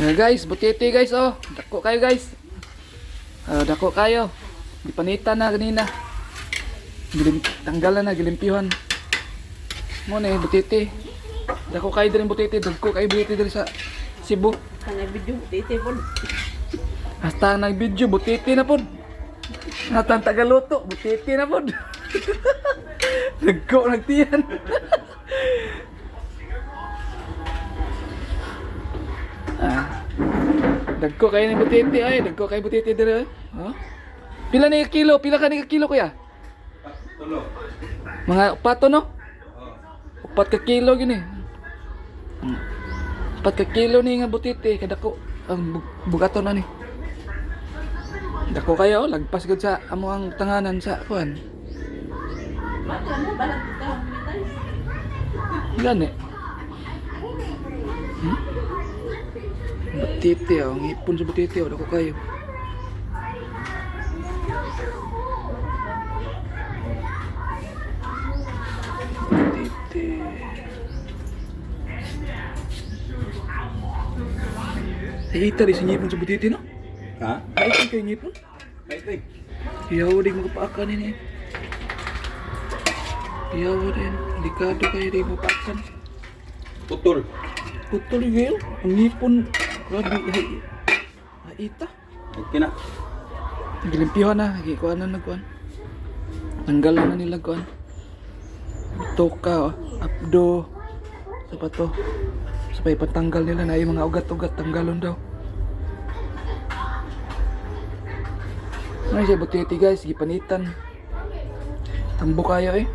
Nga guys, butiti guys oh. Dako kayo guys. Ah, dako kayo. Gipanita na ganina. Gilim, tanggalan na gilimpyuhan. Mo na eh, butiti. Dako kayo diri butiti, dagko kayo butiti diri sa Cebu. Kana video titi po. Hasta ang nag-video, butiti na pod. Hasta ang tagaluto, butiti na pod. Nagko nagtiyan. Ah. Dagko kayo ng butiti ay, dagko kayo butiti dire. Huh? Pila ni kilo? Pila ka ni kilo, kuya? Tulo. Mga upat to, no? Upat ka kilo gini. Upat ka kilo ni nga butiti kadako ang bugaton na ni. Dako kayo, lagpas gud sa amo ang tanganan sa kuan. Bata mo balat ka mitay. Gani. Butiti oh, ang ipon sa butiti oh, dako kayo. Butiti. Ay, ita rin sa ngipon sa butiti, no? Ha? Ay, ita kayo ngipon? Ay, tay. Iyaw, di mo kapaakan ini. Iyaw din. Delikado kayo, di mo kapaakan. Putol. Putol yung ngayon. Ang ngipon. Grabe. Ay, ay, ita. Okay na. Gilimpihan na. Gikuan na nagkuan. Tanggalan na nila kuan. Toka, oh. Abdo. Sa pato. Sa pa ipatanggal nila na yung mga ugat-ugat. Tanggalon daw. Ano siya butiti guys? Gipanitan. Tambo kayo eh.